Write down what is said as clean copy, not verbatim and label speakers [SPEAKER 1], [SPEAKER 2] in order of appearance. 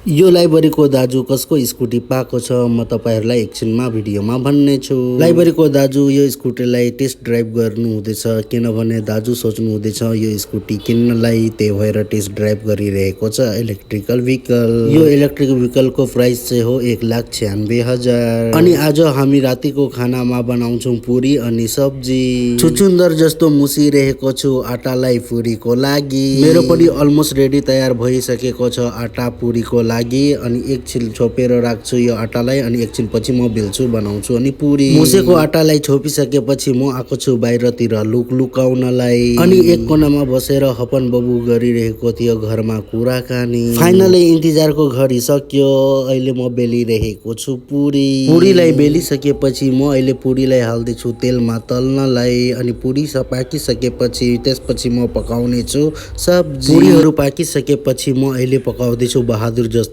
[SPEAKER 1] यो लाइब्रेरीको दाजु कसको स्कुटी पाएको छ म तपाईहरुलाई एकछिनमा भिडियोमा भन्ने छु। लाइब्रेरीको दाजु यो स्कुटीलाई टेस्ट ड्राइभ गर्नु हुँदैछ किनभने दाजु सोच्नु हुँदैछ यो स्कुटी किन्नलाई, त्यही भएर टेस्ट ड्राइभ गरिरहेको छ इलेक्ट्रिकल भेहिकल। यो इलेक्ट्रिक भेहिकलको प्राइस चाहिँ हो 1,96,000। अनि आज हामी रातिको खानामा बनाउँछौं पुरी अनि सब्जी। छुचुन्दर जस्तो मुसिरहेको छु आटालाई पुरीको लागि। मेरो पनि अलमोस्ट रेडी तयार भइसकेको छ आटा पुरीको लागि। अनि एकछिन छोपेर राख्छु यो आटालाई अनि एकछिन पछि म बेल्छु बनाउँछु अनि पुरी। मुसेको आटालाई छोपिसकेपछि म आएको छु बाहिरतिर लुकाउनलाई। अनि एक कोनामा बसेर हपन बबु गरिरहेको थियो घरमा कुराकानी। फाइनली इन्तजारको घडी सक्यो। अहिले म बेलिरहेको छु पुरीलाई बेलिसकेपछि म अहिले पुरीलाई हाल्दैछु तेलमा तल्नलाई। अनि पुरी पाकिसकेपछि त्यसपछि म पकाउने छु सब्जी। पुरीहरू पाकिसकेपछि म अहिले पकाउँदैछु बहादुर जस्तो